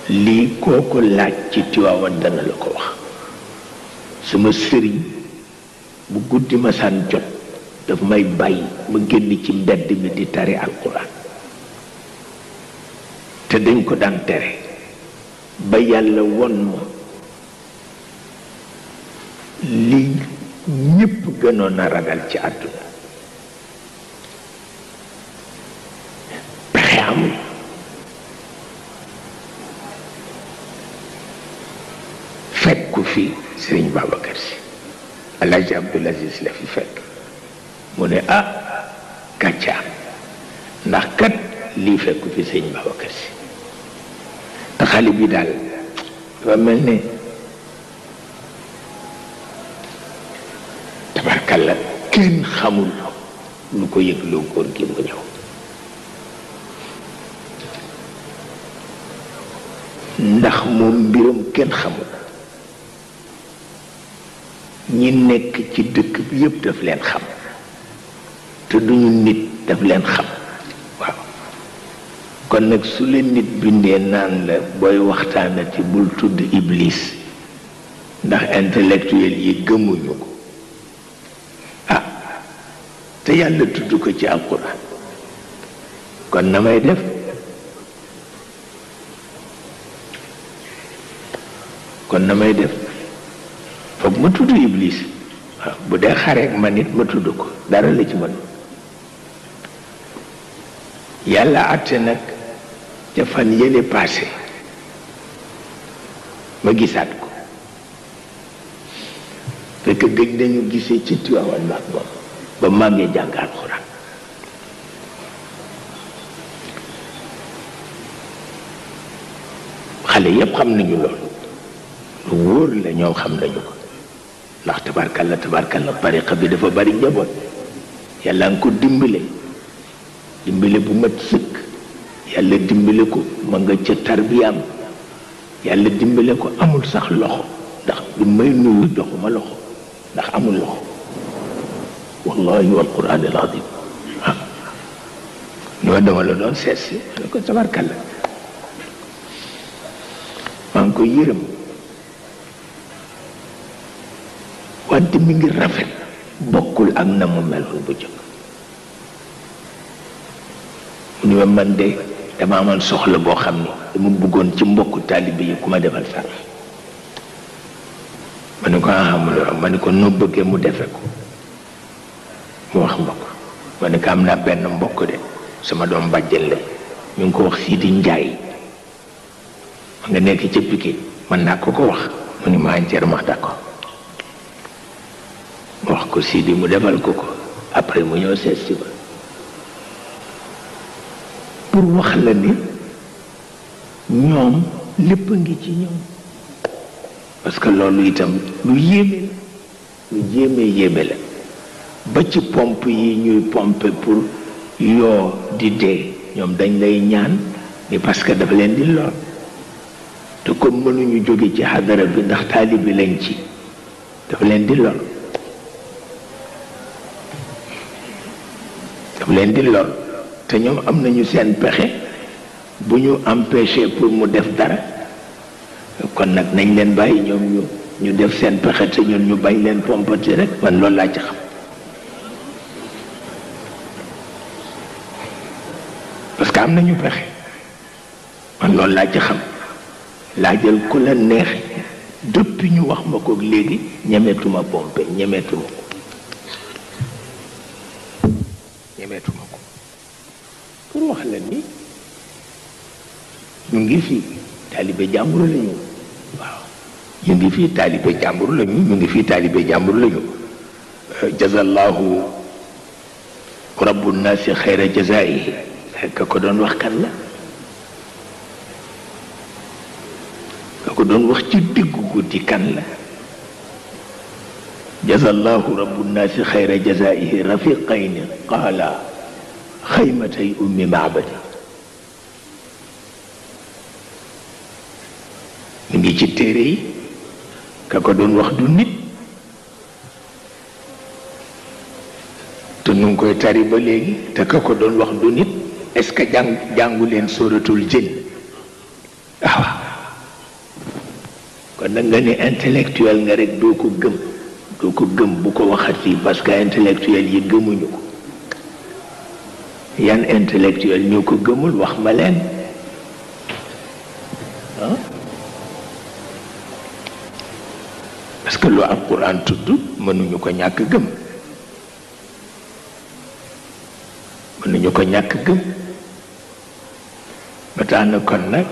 lii kooku laaj ci Tiwaawan dana la ko wax. sama sëriñ bu guddi ma saan jot daf may bàyyi ma génn ci mbedd mi di tari alquran te dañ ko daan tere ba yàlla won ma li ñépp gënoon a ragal ci àdduna pexe amul fekku fi Sëriñ Babacar Si Alaaji Abdul Aziz la fi fekk mu ne gàcce am ndax kat lii fekku fi Sëriñ Babacar Si te xale bi daal dafa mel ne tabarkalla kenn xamul lu ko yëgloo góor gi mu ñëw ndax moom mbiram kenn xamul ñi nekk ci dëkk bi yépp daf leen xam te duñu nit daf leen xam waaw kon nag su leen nit bindee naan la booy waxtaanati bul tudd iblis ndax intellectuel yi gëmuñu ko te yàlla tudd ko ci alquran kon na may def foog ma tudd iblis waaw bu dee xareek ma nit ma tudd ko dara la ci mën yàlla àtte nag ca fan yële passé ma gisaat ko fekk gëj nañu gisee ci Tiwaawan maag moom ba màggee jàng alxuraan xale yépp xam nañu loolu lu wóor la ñoom xam nañu ko ndax tabarkalla tariqa bi dafa bari njaboot yàlla nga ko dimbale bu mat sëkk yàlla dimbale ko ma nga ca tarbiyaam yàlla dimbale ko amul sax loxo ndax bi may nuyu joxuma loxo ndax amul loxo wallahi wal quran al azim ñoo dama la doon seet si ma ne ko tabarkalla maa ngi ko yërëm wante mi ngi rafet bokkul ak na mu meloon bu jëkk mu ni ma man de dama amoon soxla boo xam ni dama bëggoon ci mbokku taalibe yi ku ma defal sarax ma ne ko ma ne ko noo bëggee mu defe ko mu wax ma ko ma ne ko am naa benn mbokk de sama doom bàjjen la ñu ngi ko wax Sidi Njaay ma nga nekk ca Pikine man naa ko wax mu ni ma entièrement d'accord mu wax ko Sidi mu defal ko après mu ñëw seet si ba pour wax la ni ñoom lépp a ngi ci ñoom parce que loolu itam lu yéeme la ba ci pompe yi ñuy pompe pour yoo di dee ñoom dañ lay ñaan ni parce que dafa leen di lor te comme mënuñu jóge ci xadara bi ndax taalibi lañ ci dafa leen di lor te ñoom am nañu seen pexe bu ñu empêché pour mu def dara kon nag nañ leen bàyyi ñoom ñu def seen pexe te ñun ñu bañ leen pompati rek man loolu laa ci xam parce que am nañu pexe man loolu laa ci xam laa jël ku la neex depuis ñu wax ma ko léegi ñemeetuma pompe ñemeetuma ko pour wax la ni ñu ngi fii taalibe jàmbur lañu waaw ñu ngi fii taalibe jàmbur lañu jazallahu rabbu nnaasi xayra jazaihi ka ko doon wax kan la ka ko doon wax ci diggu guddi kan la jazallahu rabbu nnaasi xayra jazaihi rafiqayni qaala xaymatay ummi maabadi mi ngi ci téere yi ka ko doon wax du nit te nu ngi koy tari ba léegi te ka ko doon wax du nit est-ce que jàngu leen sóoratul jinn waaw kon nag nga ne intellectuel nga rek doo ko gëm bu ko waxati parce que intellectuel yi gëmuñu ko. yan intellectuel ñoo ko gëmul wax ma leen parce que lu alquran tudd mënuñu ko ñàkk gëm ba tax na kon nag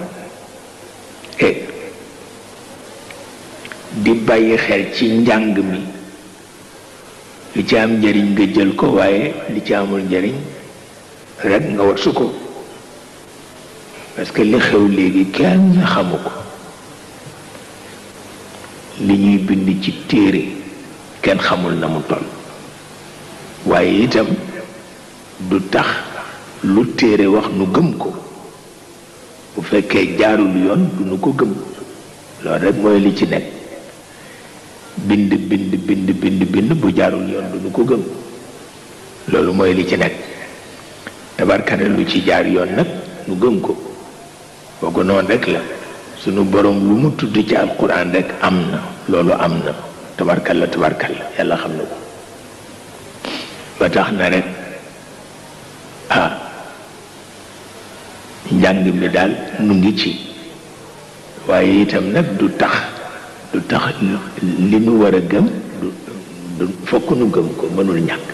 di bàyyi xel ci njàng mi li ci am njëriñ nga jël ko waaye li ci amul njëriñ rek nga wattu ko parce que li xew léegi kenn xamu ko li ñuy bind ci téere kenn xamul na mu toll waaye itam du tax lu téere wax nu gëm ko bu fekkee jaarul yoon du nu ko gëm loolu rek mooy li ci nekk bind bu jaarul yoon du nu ko gëm loolu mooy li ci nekk tabarkane lu ci jaar yoon nag nu gëm ko boogu noonu rek la sunu borom lu mu tudd ci alquran rek am na loolu am na tabarkalla yàlla xam na ko ba tax na rek njàng mi daal nu ngi ci waaye itam nag du tax li nu war a gëm du fokk nu gëm ko mënul ñàkk